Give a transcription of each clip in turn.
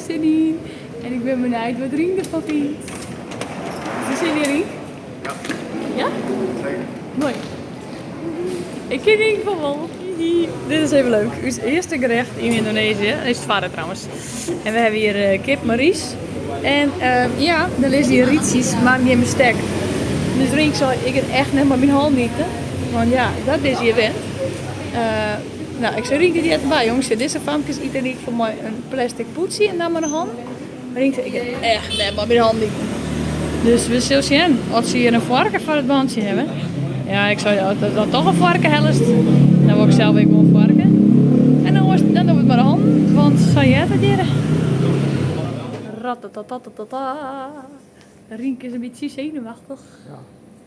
sin yn en ik bin benijd wat Rienk derfan fynt. Hast der sin yn Rienk? Ja. Ja? Zeker. Moai. Ik kin yn ieder gefal wol. Dit is even leuk. Us earste gerecht yn Yndonezië. Is it twadde trouwens. En we hawwe hjir eh, kip mei rys. En uh, ja, der lizze hjir rytsjes, mar gjin bestek. Dus Rienk sei, ik gean echt net mei myn hannen ite. Want ja, dat is hjir wend. Uh, nou, ik sei, Rienk, dit heart derby, jongens. Dizze famkes ite yn ieder gefal mei in plastic pûdsje en dan mei de hannen. Rienk sei, ik gean echt net mei myn hannen iten. Dus we sille sjen oft se hjir in foarke foar it bantsje hawwe. Ja, ik sei, as dan toch in foarke hellest, dan wol ik sels ek wol in foarke. En oars, dan dogge we it mei de hannen, want sa heart it hjir. Ratatatatata. Rienk is in bytsje senuwachtich. Ja,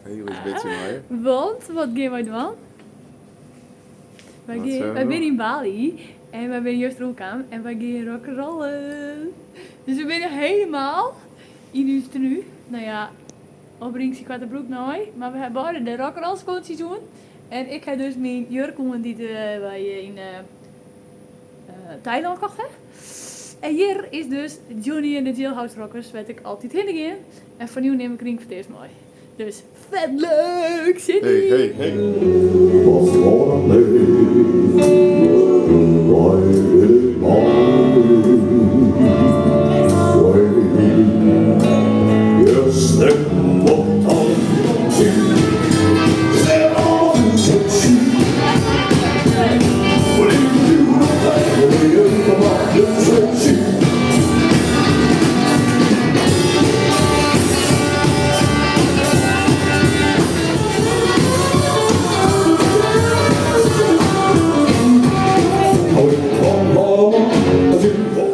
hiel lyts bytsje mar. Want, wat gean wy dwaan? Wy gean, wy binne yn Bali en wy binne juster oankaam en wy gean rock'n'rollen. Dus we binne helemaal yn ús tenue. Nou ja, op Rienk syn koarte broek nei, mar we ha beide de rock'n'roll skuontsjes oan. En ik ha dus myn jurk oan dy't wy yn Tailân kocht ha. En hjir is dus Johnny and the Jailhouse Rockers, wêr't ik altyd hinne gean. En fan jûn nim ik Rienk foar it earst mei. Dus vet leuk! Zin Hey, yn! hey, hey.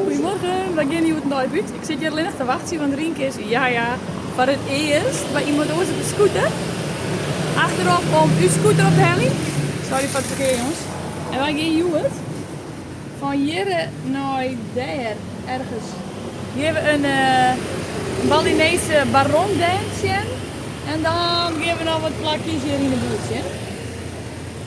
Goedemorgen, wy gean hjoed in dei út. Ik sit hjir allinnich te wachtsjen, want Rienk is, ja ja, foar it earst by iemand oars op de scooter. Achterop om ús scooter op te heljen. Sorry foar it ferkear jonges. En wy gean hjoed Fan hjir nei dêr, ergens. Gean we in Balinese barong dance sjen en dan gean we noch wat plakjes hjir yn de buert sjen.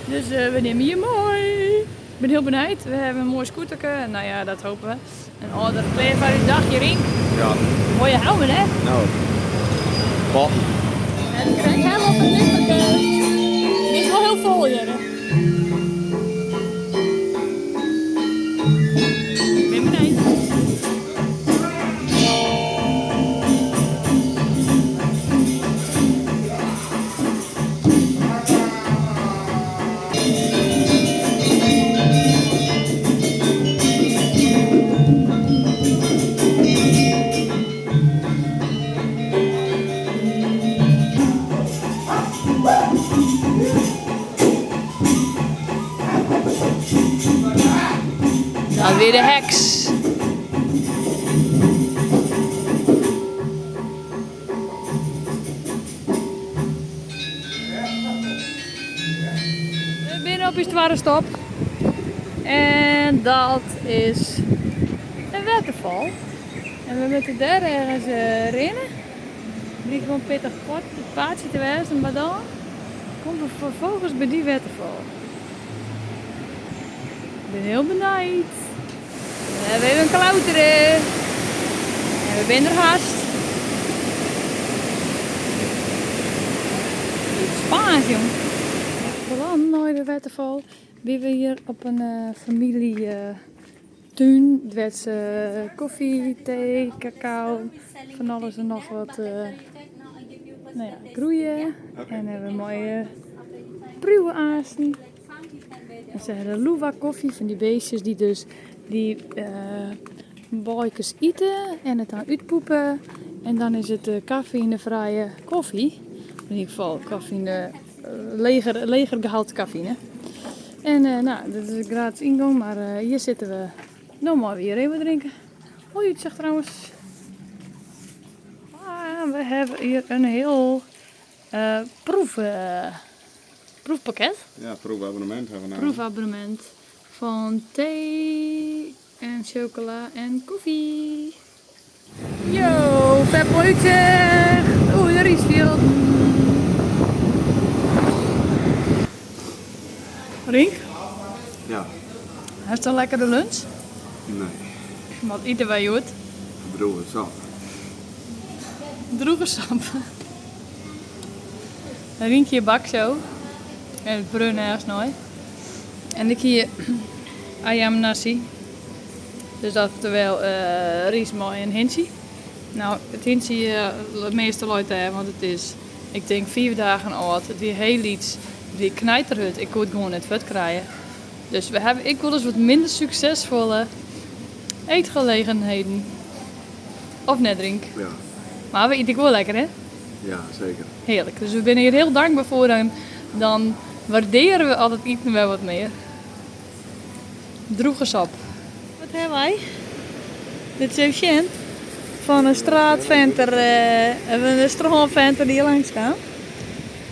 Dus we nimme je mei. Ik bin hiel benijd. We hawwe in moai scooterke, no ja, dat hope we. En âlder klear foar ús dagje, Rienk. Ja. Moaie helmen, hè? No. Potten. En krekt helm op it nipperke. It is wol hiel fol hjir. Bin benijd. Dat wie de heks. We binne op ús twadde stop. En dat is in wetterfal. En we moatte dêr ergens eh, rinne. Blykt wol in pittich paadsje te wêzen, mar dan komme we ferfolgens by dy wetterfal. Ik bin hiel benijd. We hawwe even klautere. En we binne der hast. Spaans, jong. Dan nei de wetterfal binne we hjir op in famylje Tún dêr't se kofje, tee, kakao, fan alles en noch wat no ja, groeie. En hawwe we moaie priuwe-aansten. En se hawwe luwak kofje fan dy beestjes dy't dus dy baaikes ite en it dan útpoepe. En dan is it kafeïnefrije kofje. Yn ieder gefal kafeïne, leger, leger gehalte kafeïne. En nou, dit is gratis yngong, mar hjir sitte we. No meie we hjir even drinke. Moai útsicht trouwens. Ah, we hawwe hjir in hiel proef, proefpakket. Ja, proefabonnemint hawwe we no. Proefabonnemint fan tee en chocola en koffie. Yo, vet moai útsicht oer de rysfjilden. Rienk? Ja. Hast in lekkere lunch? Nee. Wat ite wy hjoed? Drûge sop. Drûge sop. Rienkje bakso. En it brun ergens nei. En ik hie ayam nasi. Dus dat oftewel rys mei in hintsje. No, it hintsje it measte leit dêr, want it is, ik tink, 5 dagen âld. It wie hiel lyts, it wie knijterhurd, ik koe it gewoan net fuort krije. Dus we hawwe ek wolris wat minder suksesfolle eetgelegenheden. Of net, Rienk? Ja. Mar we ite ek wol lekker, hè? Ja, seker. Hearlik. Dus we binne hjir hiel dankber foar en dan waardearje we al it iten wer wat mear. Drûge sop. Wat hawwe wy? Dit is even sjen. Fan in straatventer, in strânventer dy't langs kaam.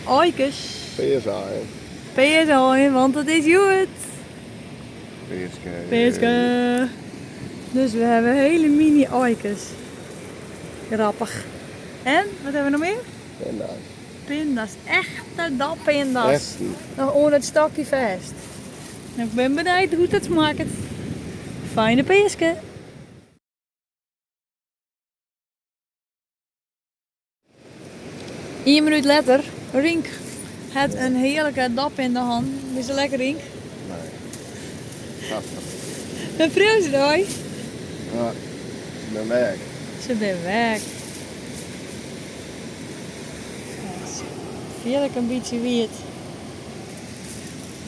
Aaikes. Peasaaien. Peasaaien, want it is hjoed. Peaske. Peaske. Dus we hawwe hiele mini aaikes. Grappich. En, wat hawwe we noch mear? Pinda's. Pinda's, echte dappinda's. Echte. Noch oan it stokje fêst. Ik bin benijd hoe't it smakket. Fijne Peaske! Ien minút letter, Rienk hat in hearlike dap yn de hannen. Is it lekker, Rienk? Nee. Prachtig. En priuw se dei? Ja, se binne weg. Se binne weg. Fiel ik in bytsje wiet.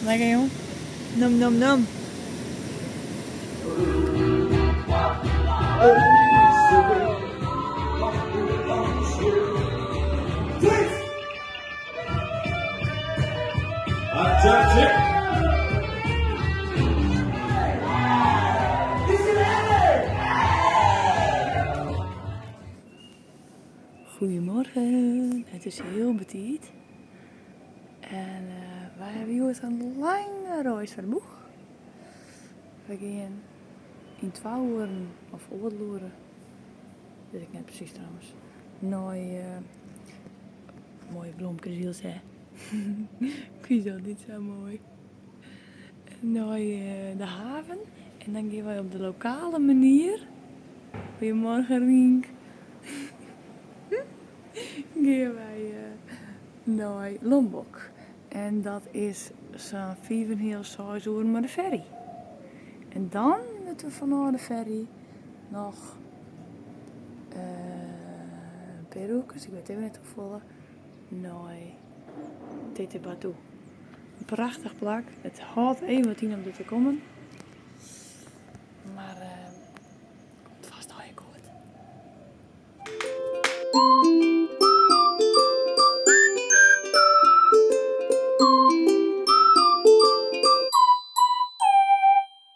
Lekker jong. Num num num. Goedemorgen, it is hiel betiid en wy hawwe hjoed in lange reis foar de boech. We gean yn 2 oeren of oardel oere, wit ik net presys trouwens, nei moaie blomkes wylst hè. Ik fyn se altyd sa moai. Nei de haven en dan gean wy op de lokale manier, goeiemorgen Rienk, gean wy nei Lombok. En dat is sa'n fiif en heal, seis oeren mei de ferry. En dan moatte we fanôf de ferry noch in pear oerkes, ik wit even net hoefolle, nei Tetebatu. In prachtich plak. It hâldt even wat yn om der te kommen. Mar komt fêst allegear goed.